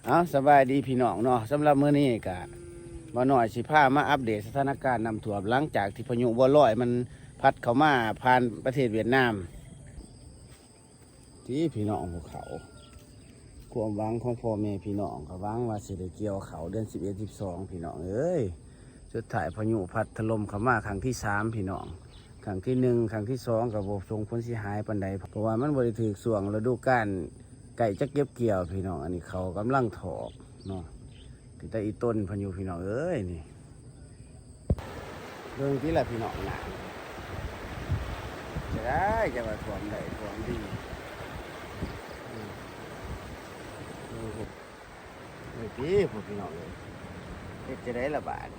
ເອົາ ສະບາຍດີພີ່ນ້ອງເນາະ, ສຳລັບມື້ນີ້ກະ ບ່າວນ້ອຍຊິພາມາອັບເດດສະຖານະການນ້ຳຖ້ວມ ຫຼັງຈາກທີ່ພາຍຸບົວລອຍມັນພັດເຂົ້າມາຜ່ານປະເທດຫວຽດນາມ. ທີ່ພີ່ນ້ອງພວກເຂົາ ຄວາມຫວັງຂອງພໍ່ແມ່ພີ່ນ້ອງ ກໍຫວັງວ່າຊິໄດ້ກ່ຽວເຂົ້າເດືອນສິບເອັດ ສິບສອງ ພີ່ນ້ອງເອີຍ. ສຸດທ້າຍພາຍຸພັດຖະຫຼົ່ມເຂົ້າມາຄັ້ງທີສາມ ພີ່ນ້ອງ, ຄັ້ງທີໜຶ່ງ ຄັ້ງທີສອງ ກໍບໍ່ສົ່ງຜົນເສຍຫາຍປານໃດ ເພາະວ່າມັນບໍ່ໄດ້ຖືກຊ່ວງລະດູການໃກ້ຈະເກັບກ່ຽວ ພີ່ນ້ອງ. ອັນນີ້ເຂົ້າກຳລັງຖອກເນາະ, ເປັນຕາອີ່ຕົນເພິ່ນຢູ່ ພີ່ນ້ອງເອີຍ ນີ້. ເບິ່ງຕິລະພີ່ນ້ອງ ນ້ຳຈະໄດ້ ຈະວ່າຖ້ວມໄດ້ຖ້ວມດີ. ອືມ ເບິ່ງຕິ ພີ່ນ້ອງເອີຍ ເຮັດຈະໄດ້ລະບາດ.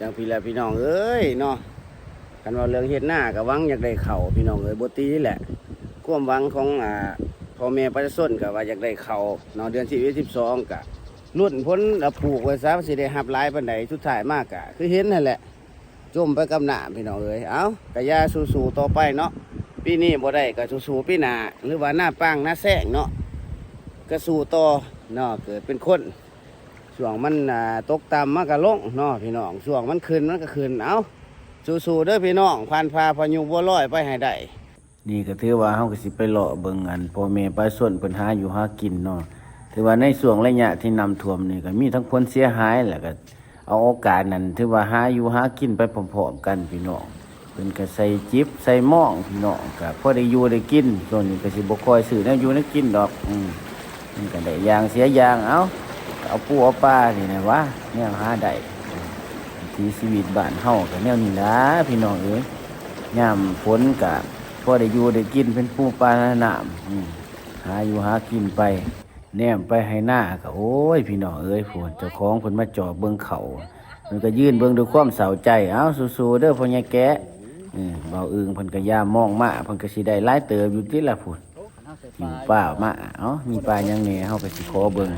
ຈັ່ງຊີ້ແຫຼະພີ່ນ້ອງເອີຍເນາະ, ຄັນເວົ້າເລື່ອງເຮັດນາກໍຫວັງຢາກໄດ້ເຂົ້າພີ່ນ້ອງເອີຍ, ບໍ່ຕິແຫຼະ ຄວາມຫວັງຂອງ ອາ ພໍ່ແມ່ປະຊາຊົນກໍວ່າຢາກໄດ້ເຂົ້າເນາະ, ເດືອນສິບເອັດ ສິບສອງ ກໍລຸ້ນຜົນ ອາ ປູກວ່າຊະ ວ່າຊິໄດ້ຮັບຫຼາຍປານໃດ, ສຸດທ້າຍມາກໍຄືເຫັນຫັ້ນແຫຼະ. ຈົມໄປກັບນ້ຳພີ່ນ້ອງເອີຍ. ເອົ້າ ກະຢ່າ ສູ້ໆຕໍ່ໄປເນາະ, ປີນີ້ບໍ່ໄດ້ກະສູ້ໆປີໜ້າ ຫຼືວ່ານາປາງນາແຊງເນາະ ກະສູ້ຕໍ່ເນາະ. ເກີດເປັນຄົນ ຊ່ວງມັນ ອ່າ ຕົກຕ່ຳມັນກະລົງເນາະພີ່ນ້ອງ, ຊ່ວງມັນຂຶ້ນມັນກະຂຶ້ນ. ເອົ້າ ສູ້ໆເດີພີ່ນ້ອງ, ຜ່ານຜ່າພາຍຸບົວລອຍໄປໃຫ້ໄດ້. ນີ້ກໍຖືວ່າເຮົາກໍຊິໄປເລາະເບິ່ງ ອັນ ພໍ່ແມ່ປະຊາຊົນເພິ່ນຫາຢູ່ຫາກິນເນາະ. ຖືວ່າໃນຊ່ວງໄລຍະທີ່ນ້ຳຖ້ວມນີ້ກໍມີທັງຜົນເສຍຫາຍ ແລ້ວກໍເອົາໂອກາດນັ້ນ ຖືວ່າຫາຢູ່ຫາກິນໄປພ້ອມໆກັນພີ່ນ້ອງ. ເພິ່ນກໍໃສ່ຈິບໃສ່ມອງພີ່ນ້ອງ, ກໍພໍໄດ້ຢູ່ໄດ້ກິນ. ຊ່ວງນີ້ກໍຊິບໍ່ຄ່ອຍຊື້ແນວຢູ່ແນວກິນດອກ, ອືມ ມັນກໍໄດ້ຢ່າງເສຍຢ່າງ. ເອົ້າ ເອົາປູເອົາປານີ້ແຫຼະຫວາ ແນວຫາໄດ້. ວິຖີຊີວິດບ້ານເຮົາກໍແນວນີ້ລະພີ່ນ້ອງເອີຍ, ຍາມຝົນກໍ ພໍໄດ້ຢູ່ໄດ້ກິນ ເປັນປູປານານ້ຳ ອືມ ຫາຢູ່ຫາກິນໄປ. ແນມໄປໄຮ່ນາກໍ ໂອ້ຍ ພີ່ນ້ອງເອີຍ ພຸ້ນ ເຈົ້າຂອງເພິ່ນມາຈອບເບິ່ງເຂົ້າ, ເພິ່ນກໍຢືນເບິ່ງດ້ວຍຄວາມເສົ້າໃຈ. ເອົ້າ ສູ້ໆເດີພໍ່ໃຫຍ່ແກະ, ເອີ ບ່າວອຶ່ງເພິ່ນກໍຢາມມອງມາ ເພິ່ນກໍຊິໄດ້ຫຼາຍເຕີບຢູ່ຕິລະ ພຸ້ນ ຫິ້ວປາມາ. ເອົ້າ ມີປາຫຍັງແດ່ ເຮົາກໍຊິຂໍເບິ່ງ.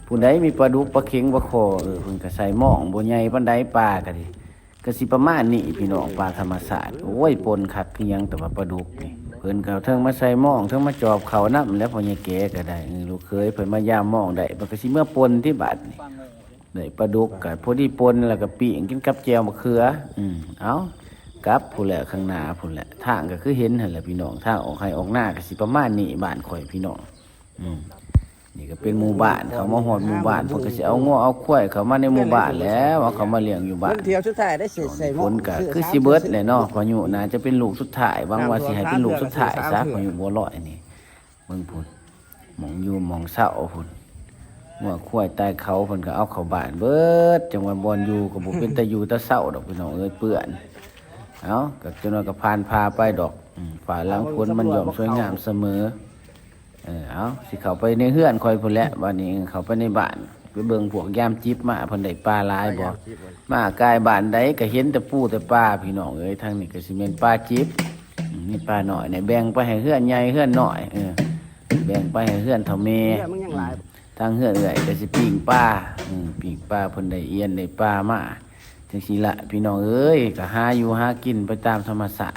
ຜູ້ໃດມີປາດຸກ ປາເຂັງ ປາຄໍ່ ເອີ ເພິ່ນກໍໃສ່ມອງ ບໍ່ໃຫຍ່ປານໃດ ປາກໍດີ. ກໍຊິປະມານນີ້ພີ່ນ້ອງ, ປາທຳມະຊາດ. ໂອ້ຍ ປົ່ນຄັກຄືຫຍັງ ແຕ່ວ່າປາດຸກນີ້ ເພິ່ນກໍເທິງມາໃສ່ມອງ ເທິງມາຈອບເຂົ້ານຳແຫຼະ. ພໍ່ໃຫຍ່ແກະກໍໄດ້ ເອີ ລູກເຂີຍເພິ່ນມາຢາມມອງໄດ້ ເພິ່ນກໍຊິເມືອປົ່ນຕິບາດນີ້. ໄດ້ປາດຸກກໍພໍດີປົ່ນ ແລ້ວກໍປີ້ງກິນກັບແຈ່ວມະເຂືອ. ອືມ ເອົ້າ ກັບພຸ້ນແຫຼະ ຂ້າງໜ້າພຸ້ນແຫຼະ. ທາງກໍຄືເຫັນຫັ້ນແຫຼະພີ່ນ້ອງ, ທາງອອກໄຮ່ອອກນາກໍຊິປະມານນີ້ ບ້ານຂ້ອຍພີ່ນ້ອງ. ອືມ ນີ້ກໍເປັນໝູ່ບ້ານ, ເຂົ້າມາຮອດໝູ່ບ້ານ ເພິ່ນກໍຊິເອົາງົວເອົາຄວາຍເຂົ້າມາໃນໝູ່ບ້ານແລ້ວ, ເອົາເຂົ້າມາລ້ຽງຢູ່ບ້ານ. ມັນຖ້ຽວສຸດທ້າຍໄດ້ ໃສ່ໝໍ້ ຝົນກໍຄືຊິເບິດແຫຼະເນາະ, ພາຍຸໜ້າຈະເປັນລູກສຸດທ້າຍ, ຫວັງວ່າຊິໃຫ້ເປັນລູກສຸດທ້າຍຊະ ພາຍຸບົວລອຍນີ້. ເບິ່ງພຸ້ນ ໝ່ອງຢູ່ໝ່ອງເຊົາພຸ້ນ, ງົວຄວາຍຕາຍເຂົາ ເພິ່ນກໍເອົາເຂົ້າບ້ານເບິດ, ຈັ່ງວ່າບ່ອນຢູ່ກໍບໍ່ເປັນຕາຢູ່ຕາເຊົາດອກ ພີ່ນ້ອງເອີຍ, ເປື້ອນ. ເອົ້າ ກໍຈັກໜ້ອຍກໍຜ່ານຜ່າໄປດອກ, ອືມ ຟ້າຫຼັງຝົນມັນຍ່ອມສວຍງາມສະເໝີ. ເອີ ເອົາ ຊິເຂົ້າໄປໃນເຮືອນຂ້ອຍພຸ້ນແຫຼະ ບາດນີ້. ເຂົ້າໄປໃນບ້ານ ໄປເບິ່ງພວກຢາມຈິບມາ ເພິ່ນໄດ້ປາຫຼາຍບໍ່? ມາກາຍບ້ານໃດກໍເຫັນແຕ່ປູແຕ່ປາ ພີ່ນ້ອງເອີຍ. ທາງນີ້ກໍຊິແມ່ນປາຈິບ, ອືມ ມີປານ້ອຍນີ້ ແບ່ງໄປໃຫ້ເຮືອນໃຫຍ່ເຮືອນນ້ອຍ, ເອີ ແບ່ງໄປໃຫ້ເຮືອນເຖົ້າແມ່. ທາງເຮືອນເອື້ອຍກໍຊິປີ້ງປາ, ອືມ ປີ້ງປາ ເພິ່ນໄດ້ອຽນໄດ້ປາມາ. ຈັ່ງຊີ້ລະ ພີ່ນ້ອງເອີຍ, ກໍຫາຢູ່ຫາກິນໄປຕາມທຳມະຊາດ.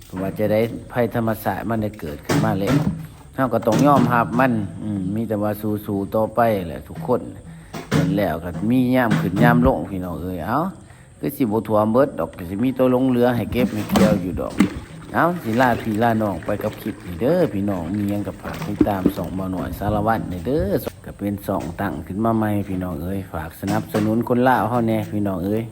ເພາະວ່າຈະໄດ້ ໄພທຳມະຊາດມັນໄດ້ເກີດຂຶ້ນມາແລ້ວ, ເຮົາກໍຕ້ອງຍອມຮັບມັນ. ອືມ ມີແຕ່ວ່າສູ້ໆຕໍ່ໄປແຫຼະທຸກຄົນ. ເຫັນແລ້ວກໍມີຍາມຂຶ້ນຍາມລົງ ພີ່ນ້ອງເອີຍ. ເອົ້າ ຄືຊິບໍ່ຖ້ວມເບິດດອກ, ກໍຊິມີໂຕຫຼົງເຫຼືອໃຫ້ເກັບໃຫ້ກ່ຽວຢູ່ດອກ. ເອົ້າ ຊິລາພີ່ລານ້ອງໄປກັບຄລິບນີ້ເດີພີ່ນ້ອງ, ມີຫຍັງກໍຝາກຕິດຕາມຊ່ອງບ່າວນ້ອຍສາລະວັນແດ່ເດີ. ກໍເປັນຊ່ອງຕັ້ງຂຶ້ນມາໃໝ່ ພີ່ນ້ອງເອີຍ, ຝາກສະໜັບສະໜູນຄົນລາວເຮົາແດ່ ພີ່ນ້ອງເອີຍ.